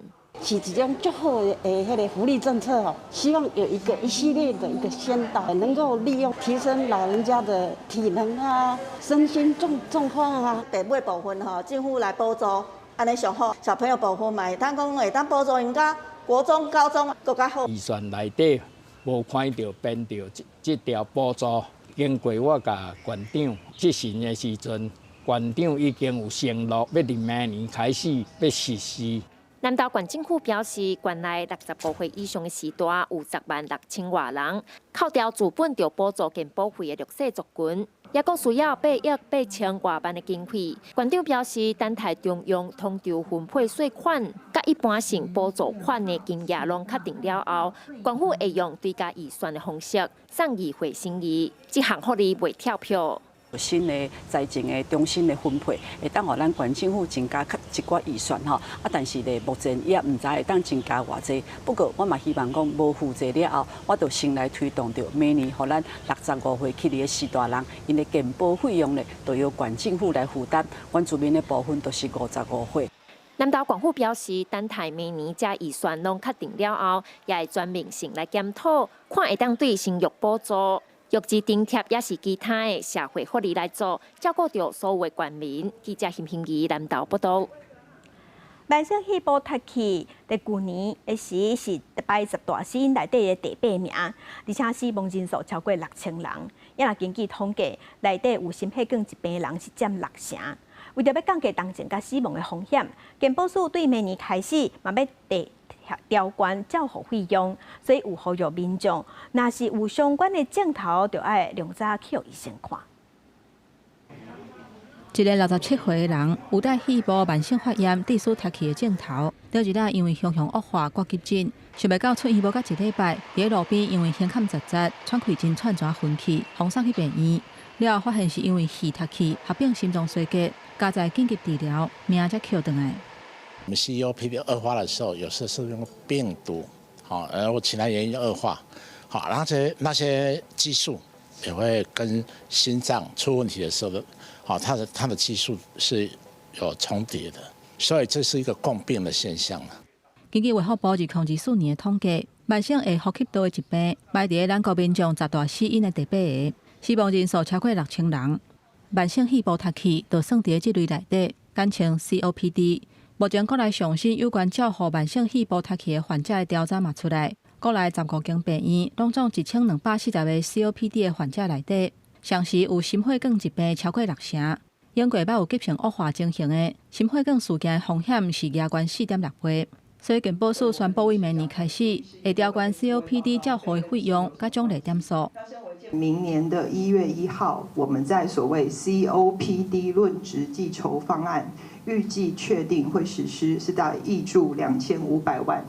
是一種足好的彼个福利政策哦，希望有一個一系列的一個先導，能夠利用提升老人家的體能啊、身心狀況啊。第尾部分吼，政府來補助，按呢上好。小朋友部分嘛，會當講會當補助𪜶到國中、高中閣較好。預算內底無看著編著這條補助，經過我共縣長質詢的時陣，縣長已經有承諾，欲佇明年開始欲實施。南投縣政府表示，縣內65歲以上的序大有10萬6千外人，扣掉自本著補助健保費的弱勢族群，猶閣需要8億8千外萬的經費。縣長表示，等待中央統籌分配稅款，佮一般性補助款的金額攏確定了後，縣府會用追加預算的方式送議會審議，這項福利袂跳票。新的財政的重新的分配，會當予咱縣政府增加較一寡預算吼。啊，但是咧，目前伊也毋知會當增加偌濟。不過我嘛希望講無負債了後，我就先來推動著明年，予咱65歲起的序大人，𪜶的健保費用咧，就由縣政府來負擔。原住民的部分就是55歲。南投縣府表示，等待明年這預算攏確定了後，也會全面性來檢討，看會當對生育補助、育兒津貼，抑是其他的社會福利來做，照顧著所有的縣民。記者邢欣怡南投報導。慢性肺部脫氣，佇舊年的時是排十大死因內底的第八名，而且死亡人數超過6000人。也若根據統計，內底有心血管疾病的人是佔6成。為著欲降低重症佮死亡的風險，健保署對明年開始嘛欲調懸照護費用，所以有呼籲民眾，若是有相關的症頭，就愛量早去予醫生看。一个67歲的人有帶肺部慢性發炎、致使脫氣的症頭，昨日仔因為胸腔惡化，掛急診，想袂到出院無到一禮拜，佇咧路邊因為胸坎窒窒、喘氣真喘，怎昏去，予送去病院，了後發現是因為肺脫氣合併心臟衰竭，加在緊急治療，命才抾轉來。我們 COPD 惡化的時候，有時候是用病毒，好，然後其他原因惡化，好，然後那些激素也會跟心臟出問題的時候，好，它的激素是有重疊的，所以這是一個共病的現象。根據衛福部2024年的統計，慢性下呼吸道的疾病排佇咱國民眾十大死因的第八个，死亡人數超過6000人。慢性肺部脫氣就算佇這類內底，簡稱 COPD。目前國內上新有關照護慢性肺部脫氣的患者的調查嘛出來，國內15間病院攏總1240個 COPD 的患者內底，同時有心血管疾病超過六成。英國捌有急性惡化情形的心血管事件的風險是額懸4.6倍。所以健保署宣布，對明年開始會調懸 COPD 照護的費用佮獎勵點數。明年的1月1號，我們在所謂 COPD 論職計酬方案預計確定會實施，是在挹注2500萬。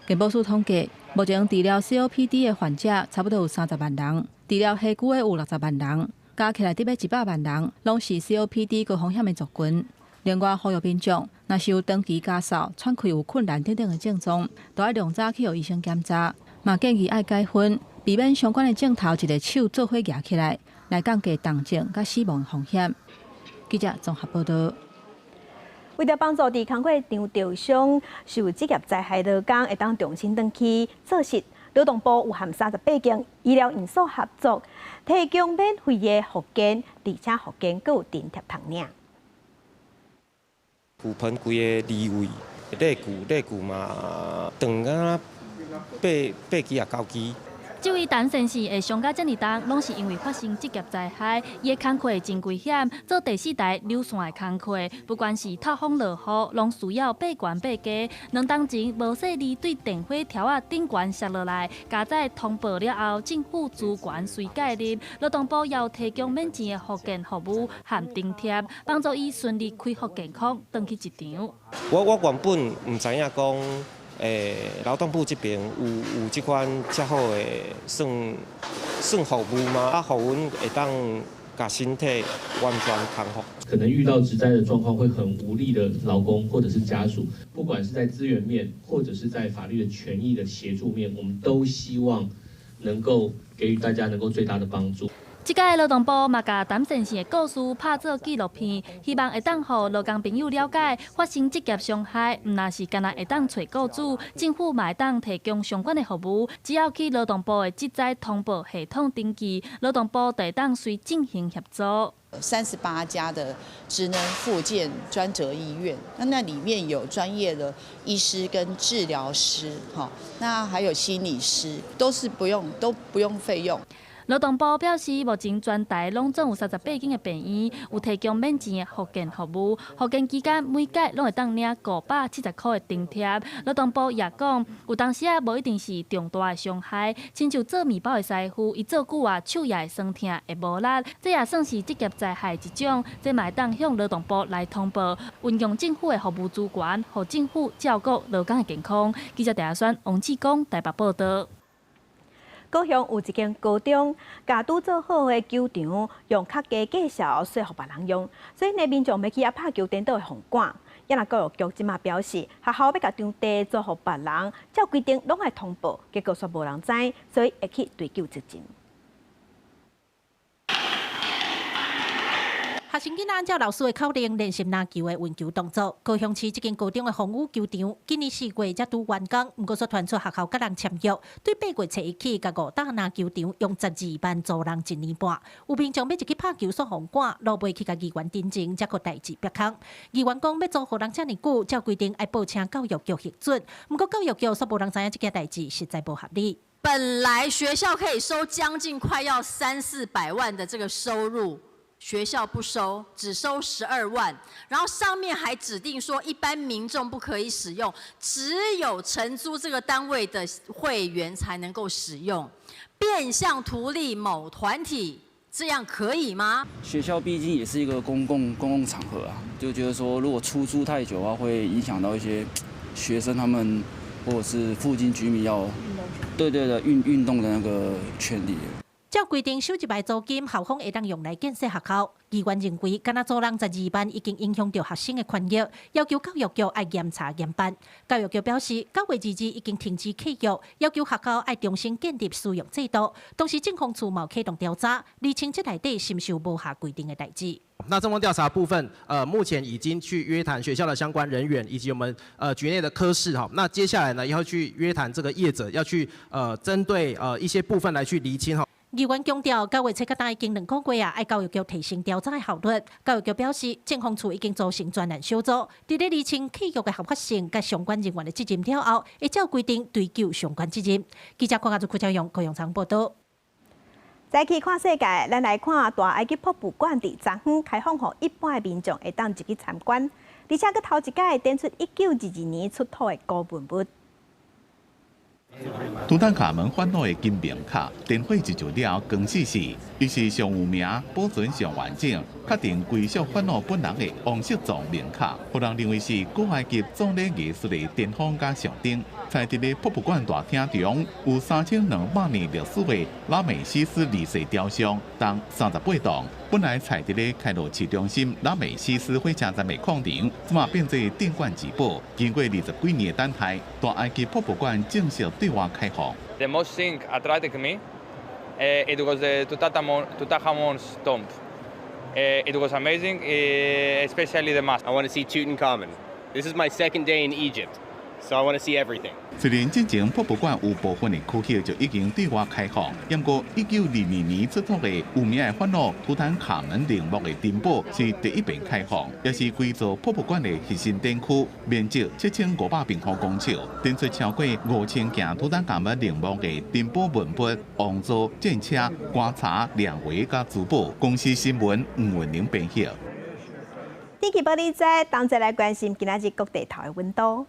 健保署統計，目前治療 COPD 的患者差不多有30萬人，治療下久的有60萬人，加起來得欲100萬人，攏是 COPD 高風險的族群。另外，呼籲民眾，若是有長期咳嗽、喘氣有困難等等的症狀，都愛量早去予醫生檢查。嘛建議愛改薰，避免相關的症頭一个手做伙夯起來，來降低重症佮死亡風險。記者綜合報導。為著幫助佇工課場受傷、受職業災害勞工會當重新轉去做事，勞動部有和38間醫療院所合作，提供免費的復健，而且復健閣有津貼通領。骨盆規个離位，肋骨肋骨嘛斷啊八八支抑九支。這位陳先生會傷甲遮爾重，攏是因為發生職業災害。伊的工課真危險，做第四台流線的工課，不管是透風落雨，攏需要爬懸爬低。2冬前無細膩對電火柱仔頂懸摔落來，佳哉通報了後，政府資源隨介入，勞動部又提供免錢的復健服務和津貼，幫助伊順利恢復健康，轉去職場。我原本毋知影講。勞動部這邊有這款遮好的算算服務嗎？啊，予阮會當共身體完全康復。可能遇到職災的狀況會很無力的勞工或者是家屬，不管是在資源面或者是在法律的權益的協助面，我們都希望能夠給予大家能夠最大的幫助。這擺勞動部嘛，共陳先生的故事拍做紀錄片，希望會當予勞工朋友了解，發生職業傷害，毋但是干焦會當揣雇主，政府嘛會當提供相關的服務。只要去勞動部的職災通報系統登記，勞動部就會當隨進行協助。 38家的職能復健專責醫院，那裡面有專業的醫師跟治療師，哈，那還有心理師，都是不用都不用費用。勞動部表示，目前全台攏總有38間的病院有提供免錢的復健服務，復健期間每擺攏會當領570箍的津貼。勞動部也講，有當時仔無一定是重大的傷害，親像做麵包的師傅，伊做久啊，手也會酸疼，會無力，這也算是職業災害一種，這嘛會當向勞動部來通報，運用政府的服務資源，予政府照顧勞工的健康。記者鄭亞選、王志剛台北報導。高雄有一間高中，共拄做好的球場用較低價數說予別人用，所以呢民眾欲去遐拍球，顛倒會予趕。也若教育局這馬表示，學校欲共場地租予別人，照規定攏愛通報，結果煞無人知，所以會去追究責任。學生囡仔按照老師的口令練習籃球的運球動作。高雄市這間高中的風雨球場，今年4月才拄完工，毋過煞傳出學校佮人簽約，對8月初一起，共五搭籃球場用12萬租人一年半。有民眾欲入去拍球，煞予趕，落尾去共議員陳情，才閣代誌煏空。議員講欲租予人遮爾久，照規定愛報請教育局核准，毋過教育局煞無人知影這件代誌實在無合理。本來學校可以收將近快要三四百萬的這個收入。學校不收，只收12萬，然後上面還指定說一般民眾不可以使用，只有承租這個單位的會員才能夠使用，變相圖利某團體，這樣可以嗎？學校畢竟也是一個公共場合啊，就覺得說如果出租太久的話，會影響到一些學生他們或者是附近居民要，對對對，運動的那個權利。照規定收入來租金，校方會當用來建設學校。議員認為，敢若租人12萬已經影響著學生的權益，要求教育局愛嚴查嚴辦。教育局表示，9月22已經停止契約，要求學校愛重新建立使用制度。同時，政風處嘛啟動調查，釐清這內底是毋是有無合規定的代誌。那政風調查部分，目前已經去約談學校的相關人員以及我們局內的科室哈。那接下來呢，要去約談這個業者，要去針對一些部分來去釐清哈。議員強調，9月7到今已經2個月啊，愛教育局提升調查的效率。教育局表示，政風處已經組成專案小組，佇咧釐清契約的合法性佮相關人員的責任了後，會照規定追究相關責任。記者鄺阿祖、柯昭勇、高雄場報道。再去看世界，咱來看大埃及博物館佇昨昏開放，予一般的民眾會當入去參觀，而且閣頭一擺展出1922年出土的古文物。圖坦卡門法老的金銘卡，電火一照了光死死，伊是上有名、保存上完整、確定歸屬法老本人的王室葬銘卡，予人認為是古埃及葬禮藝術的巔峰佮象徵。在佇咧博物館大廳中，有3200年歷史的拉美西斯二世雕像，重38噸。本來設佇咧開羅市中心拉美西斯火車站的廣場，這馬變做鎮館之寶。經過20幾年的等待，大埃及博物館正式對外開放。 The most thing attracted me, it was the Tutankhamun's tomb. It was amazing, especially the mask. I want to see Tutankhamun. This is my second day in Egypt, so I want to see everything. 雖然進前博物館有部分的區域就已經對外開放，不過1922年出土的有名的法老圖坦卡門陵墓的珍寶是第一遍開放，也是規座博物館的核心展區，面積7500平方公尺，展出超過5000件圖坦卡門陵墓的珍寶文物、王座、戰車、棺材、靈位佮珠寶。公視新聞吳文玲編譯。天氣報你知，同齊來關心今仔日各地頭的溫度。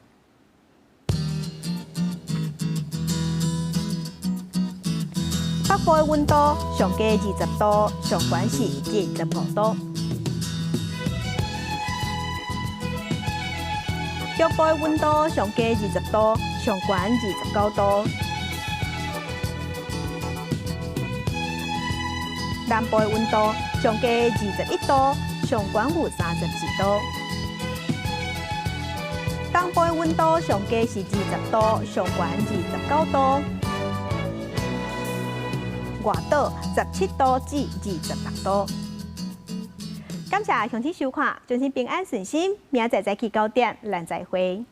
北部的溫度上低20度，上懸是25度。中部的溫度上低20度，上懸29度。南部的溫度上低21度，上懸有32度。東部的溫度上低是20度，上懸29度。外島17度至26度。感謝鄉親收看，祝您平安順心，明仔載早起9點，咱再會。